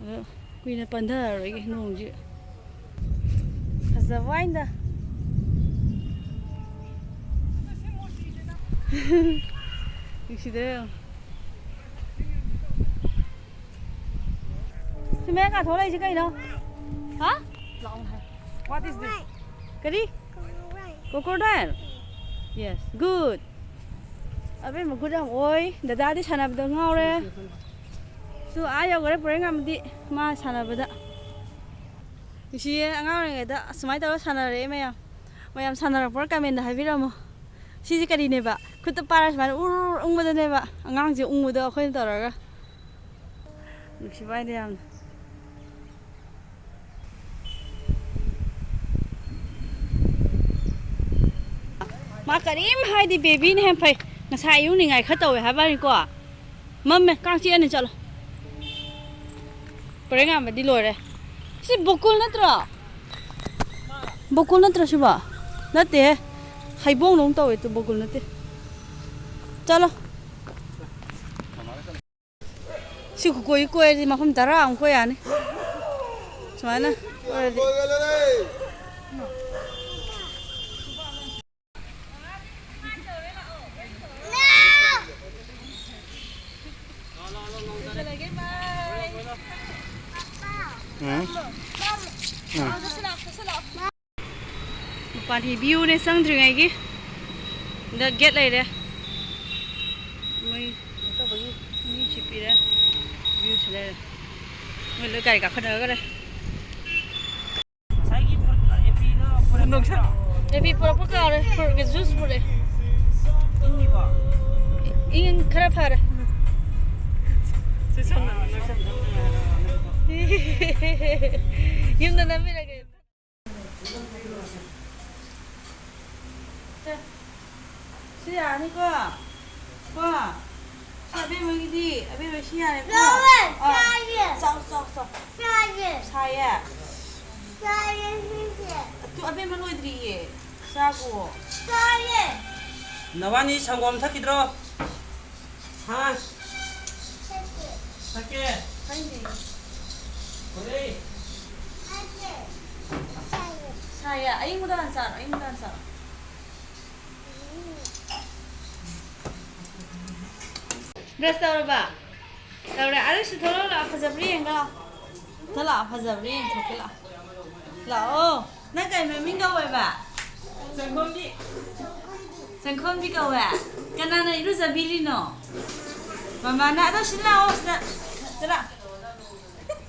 ꯑꯗꯣ ꯀꯨꯏꯅ ꯄꯟꯊꯔꯔꯣꯏꯒꯦ ꯅꯣꯡꯁꯤ꯫ ꯐꯖꯕ ꯋꯥꯅꯤꯗ꯫ ꯅꯨꯡꯁꯤꯗ꯭ꯔꯥ ꯌꯦꯡꯉꯣ꯫ ꯁꯤ ꯃꯌꯥ ꯀꯥꯊꯣꯛꯂꯛꯏꯁꯤ ꯀꯩꯅꯣ? ꯍꯥ? What is this? ꯀꯔꯤ? Crocodile? Yes, good. ꯑꯕꯦꯝꯃ good ꯌꯥꯝ ꯑꯣꯏ꯫ ꯗꯗꯥꯗꯤ ꯁꯥꯟꯅꯕꯗ ꯉꯥꯎꯔꯦ꯫ ꯁꯨ ꯑꯥ ꯌꯧꯈꯔꯦ ꯄꯨꯔꯦꯟ ꯉꯝꯗꯤ ꯃꯥ ꯁꯥꯟꯅꯕꯗ꯫ ꯅꯨꯡꯁꯤꯌꯦ, ꯑꯉꯥꯡ ꯑꯣꯏꯔꯤꯉꯩꯗ ꯑꯁꯨꯃꯥꯏꯅ ꯇꯧꯔꯒ ꯁꯥꯟꯅꯔꯛꯑꯦ ꯃꯌꯥꯝ꯫ ꯃꯌꯥꯝ ꯁꯥꯟꯅꯔꯛꯄ꯭ꯔꯥ comment ꯍꯥꯏꯕꯤꯔꯝꯃꯣ꯫ ꯁꯤꯁꯦ ꯀꯔꯤꯅꯦꯕ? ꯈꯨꯠꯇ ꯄꯥꯏꯔ ꯁꯨꯃꯥꯏꯅ ꯎꯔ ꯎꯔ ꯎꯪꯕꯗꯅꯦꯕ꯫ ꯑꯉꯥꯡꯁꯦ ꯎꯪꯕꯗꯣ ꯑꯩꯈꯣꯏꯅ ꯇꯧꯔꯒ꯫ ꯅꯨꯡꯁꯤꯕ ꯍꯥꯏꯗꯤ ꯌꯥꯝꯅ꯫ ꯃꯥ ꯀꯔꯤꯝ ꯍꯥꯏꯗꯤ babyꯅ ꯍꯦꯟꯅ ꯐꯩ꯫ ꯉꯁꯥꯏ ꯑꯌꯨꯛ ꯅꯤꯡꯉꯥꯏ ꯈꯔ ꯇꯧꯋꯦ ꯍꯥꯏꯕꯅꯤꯀꯣ꯫ ꯃꯝꯃꯦ, ꯀꯥꯡ ꯆꯤꯛꯑꯅꯤ, ꯆꯠꯂꯣ꯫ ꯄꯔꯦꯡ ꯌꯥꯝꯕꯗꯤ ꯂꯣꯏꯔꯦ꯫ ꯁꯤ ꯕꯣꯀꯨꯜ ꯅꯠꯇ꯭ꯔꯣ? ꯕꯣꯀꯨꯜ ꯅꯠꯇ꯭ꯔꯣ ꯁꯤꯕꯣ? ꯅꯠꯇꯦꯍꯦ꯫ ꯍꯩꯕꯣꯡꯗꯧꯅ ꯇꯧꯋꯦ, ꯇꯨ ꯕꯣꯀꯨꯜ ꯅꯠꯇꯦ꯫ ꯆꯠꯂꯣ꯫ ꯁꯤ ꯈꯨꯀꯣꯏ ꯀꯣꯏꯔꯗꯤ ꯃꯐꯝ ꯇꯔꯥ ꯑꯃꯨꯛ ꯀꯣꯏ ꯌꯥꯅꯤ꯫ ꯁꯨꯃꯥꯏꯅ ꯀꯣꯏꯔꯗꯤ꯫ ꯎꯝ꯫ ꯎꯝ꯫ ꯃꯄꯥꯟꯒꯤ viewꯅꯦ ꯆꯪꯗ꯭ꯔꯤꯉꯩꯒꯤ꯫ ꯗ gate ꯂꯩꯔꯦ꯫ ꯃꯣꯏ ꯀꯩꯅꯣ ꯇꯧꯕꯒꯤ ꯃꯤꯁꯤ ꯄꯤꯔꯦ꯫ Viewꯁꯤ ꯂꯩꯔꯦ꯫ ꯃꯣꯏ ꯂꯣꯏ ꯒꯥꯔꯤ ꯀꯥꯈꯠꯅꯈ꯭ꯔꯦ꯫ ꯉꯁꯥꯏꯒꯤ ꯐꯨꯔꯤꯠ, ꯑꯦ ꯄꯤꯗꯣ ꯐꯨꯔꯤꯠ ꯅꯣꯛꯁꯟ꯫ ꯕꯦꯕꯤ ꯄꯨꯔꯛꯄ ꯀꯥꯎꯔꯦ꯫ ꯄꯨꯔꯛꯀꯦ, ꯖꯨꯁ ꯄꯨꯔꯛꯑꯦ꯫ ꯏꯪꯉꯤꯕꯣ? ꯏꯪ ꯈꯔ ꯐꯔꯦ꯫ ꯆꯦ ꯁꯣꯝꯅ ꯅꯣꯛꯁꯟ꯫ ꯌꯨꯝꯗ ꯅꯝꯕꯤꯔꯒꯦ꯫ ꯁꯦ, ꯁꯤ ꯌꯥꯔꯅꯤꯀꯣ? ꯀꯣ? ꯁꯤ ꯑꯕꯦꯝꯃꯒꯤꯗꯤ, ꯑꯕꯦꯝꯃ ꯁꯤ ꯌꯥꯔꯦꯀꯣ? ꯌꯥꯔꯦ, ꯑꯥ꯫ ꯌꯥꯔꯦ꯫ ꯆꯥꯎ, ꯆꯥꯎ, ꯆꯥꯎ꯫ ꯌꯥꯔꯦ꯫ ꯁꯥꯏꯌꯦ? ꯌꯥꯔꯦ, ꯁꯤꯁꯦ꯫ ꯑꯗꯨ ꯑꯕꯦꯝꯃ ꯂꯣꯏꯗ꯭ꯔꯤꯌꯦ꯫ ꯆꯥꯒꯣ꯫ ꯌꯥꯔꯦ꯫ ꯅꯕꯥꯅꯤ ꯁꯪꯒꯣꯝ ꯊꯛꯈꯤꯗ꯭ꯔꯣ? ꯍꯥ? ꯊꯛꯀꯦ꯫ ꯊꯛꯀꯦ? ꯈꯪꯗꯦ꯫ ꯍꯣꯔꯦ꯫ ꯊꯛꯀꯦ꯫ ꯁꯥꯏꯌꯦ꯫ ꯁꯥꯏꯌꯦ꯫ ꯑꯌꯤꯡꯕꯗ ꯍꯥꯟꯅ ꯆꯥꯔꯣ, ꯑꯌꯤꯡꯕꯗ ꯍꯥꯟꯅ ꯆꯥꯔꯣ꯫ ꯕ꯭ꯔꯁ ꯇꯧꯔꯕ? ꯇꯧꯔꯦ꯫ ꯑꯗꯨ ꯁꯤ ꯊꯣꯛꯂꯛꯑꯣ ꯂꯥꯛꯑꯣ, ꯐꯖꯕ꯭ꯔꯥ ꯌꯦꯡꯒꯦ ꯂꯥꯛꯑꯣ꯫ ꯊꯣꯛꯂꯛꯑꯣ, ꯐꯖꯕ꯭ꯔꯥ ꯌꯦꯡꯊꯣꯛꯀꯦ ꯂꯥꯛꯑꯣ꯫ ꯂꯥꯛꯑꯣ꯫ ꯅꯪ ꯀꯩ ꯃꯃꯤꯡ ꯀꯧꯋꯦꯕ? ꯆꯪꯈꯣꯝꯕꯤ꯫ ꯆꯪꯈꯣꯝꯕꯤ ꯀꯧꯋꯦ? ꯀꯅꯥꯅ ꯏꯔꯨꯖꯕꯤꯔꯤꯅꯣ? ꯃꯃꯥꯅ꯫ ꯑꯗꯣ ꯁꯤꯗ ꯂꯥꯛꯑꯣ, ꯁꯤꯗ꯫ ꯁꯤꯗ ꯂꯥꯛꯑꯣ꯫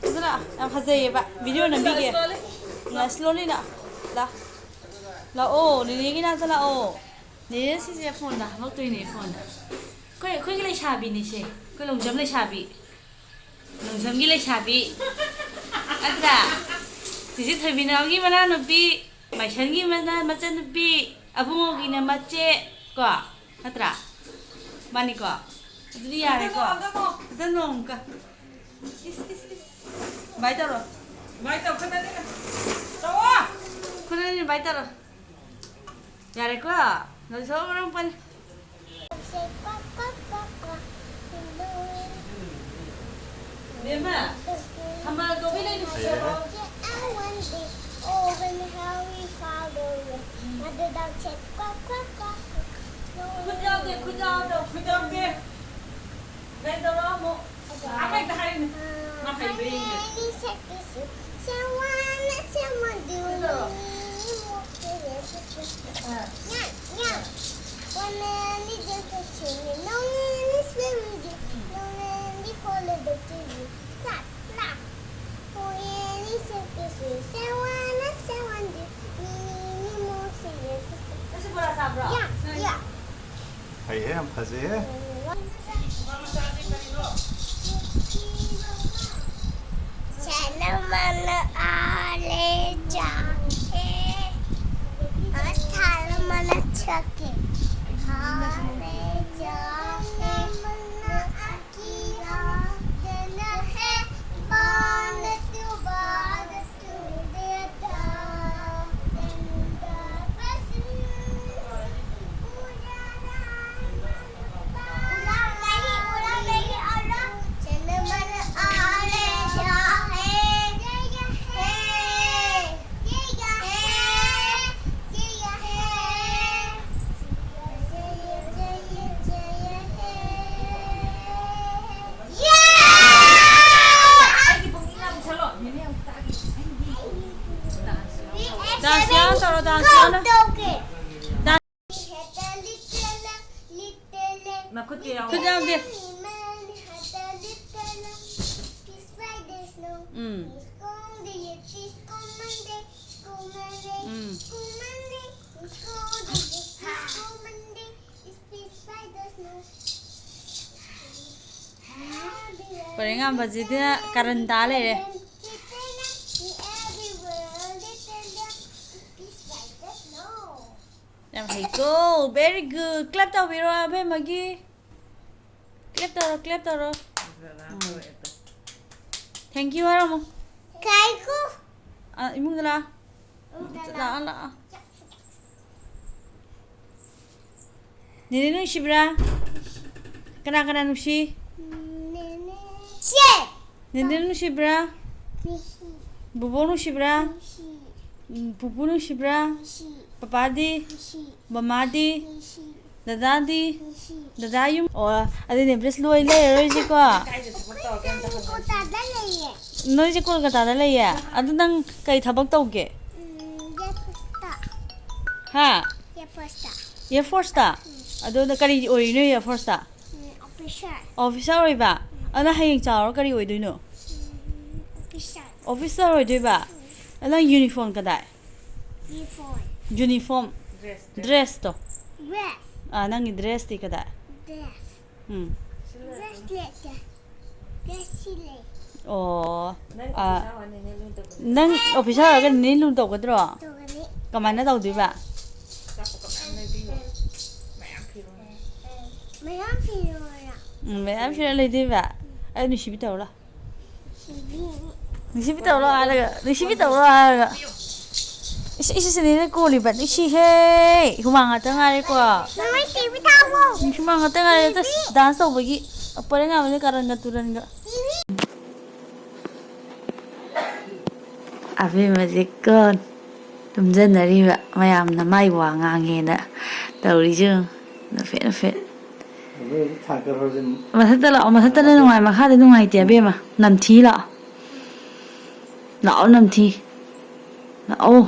ꯁꯤꯗ ꯂꯥꯛꯑꯣ꯫ ꯌꯥꯝ ꯐꯖꯩꯌꯦꯕ꯫ ꯚꯤꯗꯤꯑꯣ ꯅꯝꯕꯤꯒꯦ꯫ Slowly, slowly. ꯉꯥ-, ꯁ꯭ꯂꯣꯂꯤ ꯂꯥꯛꯑꯣ꯫ ꯂꯥꯛꯑꯣ꯫ ꯂꯥꯛꯑꯣ꯫ ꯅꯦꯅꯦꯒꯤ ꯅꯥꯛꯇ ꯂꯥꯛꯑꯣ꯫ ꯅꯦꯅꯦ ꯁꯤꯁꯦ ꯐꯣꯟꯗ ꯍꯥꯞꯄꯛꯇꯣꯏꯅꯦ, ꯐꯣꯟꯗ꯫ ꯑꯩꯈꯣꯏ, ꯑꯩꯈꯣꯏꯒꯤ ꯂꯩꯁꯥꯕꯤꯅꯤꯁꯦ꯫ ꯑꯩꯈꯣꯏ ꯂꯣꯡꯖꯝ ꯂꯩꯁꯥꯕꯤ꯫ ꯂꯣꯡꯖꯝꯒꯤ ꯂꯩꯁꯥꯕꯤ꯫ ꯅꯠꯇ꯭ꯔꯥ? ꯆꯤꯆꯦ ꯊꯣꯏꯕꯤꯅꯥꯎꯒꯤ ꯃꯅꯥꯎꯅꯨꯄꯤ, ꯃꯥꯏꯁꯟꯒꯤ ꯃꯅꯥ-, ꯃꯆꯟꯅꯨꯄꯤ, ꯑꯕꯨꯡꯉꯣꯒꯤꯅ ꯃꯆꯦ꯫ ꯀꯣ? ꯅꯠꯇ꯭ꯔꯥ? ꯃꯥꯅꯤꯀꯣ? ꯑꯗꯨꯗꯤ ꯌꯥꯔꯦꯀꯣ? ꯑꯝꯇ ꯅꯣꯡ ꯑꯃꯨꯛꯀ꯫ ꯏꯁ, ꯏꯁ, ꯏꯁ꯫ ꯕꯥꯏ ꯇꯧꯔꯣ꯫ ꯕꯥꯏ ꯇꯧ, ꯈꯨꯠ ꯑꯅꯤꯅ꯫ ꯇꯧꯑꯣ꯫ ꯈꯨꯠ ꯑꯅꯤꯅ ꯕꯥꯏ ꯇꯧꯔꯣ꯫ ꯌꯥꯔꯦꯀꯣ? ꯅꯣꯏ ꯁꯣꯝ ꯃꯔꯝ ꯄꯜꯂꯦ꯫ ꯕꯦꯝꯃ, ꯊꯝꯕꯥꯜ ꯀꯧꯕꯤ ꯂꯩ ꯅꯨꯡꯁꯤꯔꯕꯣ? ꯈꯨꯠ ꯌꯥꯎꯗꯦ, ꯈꯨꯠ ꯌꯥꯎꯗꯦ, ꯈꯨꯠ ꯌꯥꯎꯗꯦ꯫ ꯀꯩꯗꯧꯔꯣ ꯑꯃꯨꯛ? ꯑꯃ ꯍꯦꯛꯇ ꯍꯥꯏꯌꯨꯅꯦ꯫ ꯃꯥ ꯍꯩꯕ꯭ꯔꯥ ꯌꯦꯡꯒꯦ꯫ ꯁꯛꯇꯨꯁꯨ, ꯁꯦ ꯋꯥꯅ ꯁꯦ ꯋꯥꯟ ꯗꯨ ꯀꯩꯗꯧꯔꯣ? ꯃꯤ ꯃꯣꯛꯇꯦ ꯁꯛꯇꯨꯁꯨ꯫ ꯑꯥ꯫ ꯌꯥ, ꯌꯥ꯫ ꯋꯥꯅ ꯂꯤꯗ ꯁꯛꯁꯤꯅꯦ, ꯅꯣꯡꯅꯤ ꯁꯦ ꯋꯤꯗꯤ, ꯅꯣꯡꯅꯤ ꯍꯣꯂꯤꯗꯦ ꯇꯨ ꯌꯨ꯫ ꯀ꯭ꯂꯥꯞ, ꯀ꯭ꯂꯥꯞ꯫ ꯍꯣꯌꯦꯅꯤ ꯁꯛꯇꯨꯁꯨ, ꯁꯦ ꯋꯥꯅ ꯁꯦ ꯋꯥꯟ ꯗꯨ ꯃꯤ ꯌꯥꯝ ꯐꯖꯩꯍꯦ꯫ ꯆꯅꯝꯅ ꯑꯥꯂꯦ ꯆꯥꯛꯈꯦ, ꯊꯥꯜꯃꯅ ꯆꯥꯛꯈꯦ, ꯑꯥꯂꯦ ꯆꯥꯛꯈꯦ, ꯅꯝꯅ ꯑꯀꯤꯔꯥ ꯗꯅ ꯍꯦ ꯕꯥꯅ ꯇꯨ ꯕꯥꯅ ꯗꯥꯟꯁ ꯌꯥꯎꯅ ꯇꯧꯔꯣ, ꯗꯥꯟꯁ ꯌꯥꯎꯅ꯫ ꯃꯈꯨꯠꯇꯤ ꯌꯥꯎꯋꯦ꯫ ꯈꯨꯠ ꯌꯥꯎꯗꯦ꯫ ꯎꯝ꯫ ꯎꯝ꯫ ꯄꯔꯦꯡ ꯉꯥꯟꯕꯁꯤꯗ ꯀꯔꯟ ꯇꯥ ꯂꯩꯔꯦ꯫ ꯌꯥꯝ ꯍꯩꯀꯣ꯫ Very good. Clap ꯇꯧꯕꯤꯔꯣ ꯑꯕꯦꯝꯃꯒꯤ꯫ Clap ꯇꯧꯔꯣ, clap ꯇꯧꯔꯣ꯫ ꯎꯝ꯫ Thank you ꯍꯥꯏꯔꯝꯃꯣ꯫ ꯀꯥꯏꯀꯣ꯫ ꯑ, ꯏꯃꯨꯡꯗ ꯂꯥꯛꯑꯣ꯫ ꯏꯃꯨꯡꯗ ꯂꯥꯛꯑꯣ, ꯂꯥꯛꯑꯣ꯫ ꯅꯦꯅꯦ ꯅꯨꯡꯁꯤꯕ꯭ꯔꯥ? ꯀꯅꯥ ꯀꯅꯥ ꯅꯨꯡꯁꯤ? ꯅꯦꯅꯦ꯫ ꯆꯦ! ꯅꯦꯅꯦ ꯅꯨꯡꯁꯤꯕ꯭ꯔꯥ? ꯅꯨꯡꯁꯤ꯫ ꯕꯣꯕꯣꯛ ꯅꯨꯡꯁꯤꯕ꯭ꯔꯥ? ꯅꯨꯡꯁꯤ꯫ ꯎꯝ, ꯄꯨꯄꯨ ꯅꯨꯡꯁꯤꯕ꯭ꯔꯥ? ꯅꯨꯡꯁꯤ꯫ ꯄꯄꯥꯗꯤ? ꯅꯨꯡꯁꯤ꯫ ꯃꯃꯥꯗꯤ? ꯅꯨꯡꯁꯤ꯫ ꯗꯗꯥꯗꯤ? ꯅꯨꯡꯁꯤ꯫ ꯗꯗꯥ ꯌꯨꯝ? ꯑꯣ, ꯑꯗꯨꯅꯦ ꯕ꯭ꯔꯤꯁ ꯂꯣꯏ ꯂꯩꯔꯔꯣꯏꯁꯤꯀꯣ? ꯑꯩꯈꯣꯏ ꯀꯣꯜꯀꯇꯥꯗ ꯂꯩꯌꯦ꯫ ꯅꯣꯏꯁꯦ ꯀꯣꯜꯀꯇꯥꯗ ꯂꯩꯌꯦ? ꯑꯗꯨ ꯅꯪ ꯀꯩ ꯊꯕꯛ ꯇꯧꯒꯦ? ꯎꯝ, ꯌꯥꯄꯣꯁꯇ꯫ ꯍꯥ? ꯌꯥꯄꯣꯁꯇ꯫ Air Forceꯇ? ꯎꯝ꯫ ꯑꯗꯣ ꯅꯪ ꯀꯔꯤ ꯑꯣꯏꯔꯤꯅꯣ Air Forceꯇ? ꯎꯝ, officer꯫ Officer ꯑꯣꯏꯕ? ꯎꯝ꯫ ꯑꯗꯣ ꯅꯪ ꯍꯌꯦꯡ ꯆꯥꯎꯔ ꯀꯔꯤ ꯑꯣꯏꯗꯣꯏꯅꯣ? ꯎꯝ, officer꯫ Officer ꯑꯣꯏꯗꯣꯏꯕ? ꯎꯝ꯫ ꯑꯗꯣ ꯅꯪ uniform ꯀꯗꯥꯏ? Uniform꯫ Uniform꯫ Dress, dress꯫ Dressꯇꯣ꯫ Dress꯫ ꯑꯥ, ꯅꯪꯒꯤ ꯗ꯭ꯔꯦꯁꯇꯤ ꯀꯗꯥꯏ? ꯗ꯭ꯔꯦꯁ꯫ ꯎꯝ꯫ ꯗ꯭ꯔꯦꯁ ꯂꯩꯇꯦ꯫ ꯗ꯭ꯔꯦꯁ ꯁꯤ ꯂꯩ꯫ ꯑꯣ꯫ ꯑꯥ, ꯅꯪ ꯑꯣꯐꯤꯁꯥꯔ ꯑꯣꯏꯔꯒ ꯅꯦꯅꯦ ꯂꯨꯅ ꯇꯧꯒꯗ꯭ꯔꯣ? ꯇꯧꯒꯅꯤ꯫ ꯀꯃꯥꯏꯅ ꯇꯧꯗꯣꯏꯕ? ꯃꯌꯥꯝ ꯄꯤꯔꯣꯔꯥ? ꯎꯝ, ꯃꯌꯥꯝ ꯁꯤꯔ ꯂꯩꯗꯣꯏꯕ? ꯑꯩ ꯅꯨꯡꯁꯤꯕꯤ ꯇꯧꯔꯣ꯫ ꯁꯤꯕꯤꯅꯤ꯫ ꯅꯨꯡꯁꯤꯕꯤ ꯇꯧꯔꯣ ꯍꯥꯏꯔꯒ, ꯅꯨꯡꯁꯤꯕꯤ ꯇꯧꯔꯣ ꯍꯥꯏꯔꯒ꯫ ꯏꯁ, ꯏꯁ, ꯁꯤꯅꯦꯅ ꯀꯣꯜꯂꯤꯕ꯫ ꯅꯨꯡꯁꯤꯍꯦ꯫ ꯍꯨꯃꯥꯡ ꯉꯥꯛꯇ ꯉꯥꯏꯔꯦꯀꯣ꯫ ꯃꯃꯥ ꯁꯤꯕꯤ ꯊꯥꯎꯋꯣ꯫ ꯍꯨꯃꯥꯡ ꯉꯥꯛꯇ ꯉꯥꯏꯔꯦ꯫ ꯗꯥꯟꯁ ꯇꯧꯕꯒꯤ꯫ ꯄꯣꯔꯦꯡ ꯉꯥꯕꯅꯦ ꯀꯥꯔꯟꯒ ꯇꯨꯔꯟꯒ꯫ ꯑꯕꯦꯝꯃꯁꯦꯀꯣ ꯇꯨꯝꯖꯟꯅꯔꯤꯕ ꯃꯌꯥꯝꯅ ꯃꯥꯏ ꯋꯥ ꯉꯥꯡꯉꯦꯅ ꯇꯧꯔꯤꯁꯦ ꯌꯦꯡꯉꯨ꯫ ꯅꯣꯛꯐꯦꯠ ꯅꯣꯛꯐꯦꯠ꯫ ꯑꯗꯨ ꯊꯥꯡꯀꯠꯈ꯭ꯔꯁꯦ꯫ ꯃꯊꯛꯇ ꯂꯥꯛꯑꯣ, ꯃꯊꯛꯇꯅ ꯅꯨꯡꯉꯥꯏ, ꯃꯈꯥꯗ ꯅꯨꯡꯉꯥꯏꯇꯦ ꯑꯕꯦꯝꯃ꯫ ꯅꯝꯊꯤ ꯂꯥꯛꯑꯣ꯫ ꯂꯥꯛꯑꯣ ꯅꯝꯊꯤ꯫ ꯂꯥꯛꯑꯣ꯫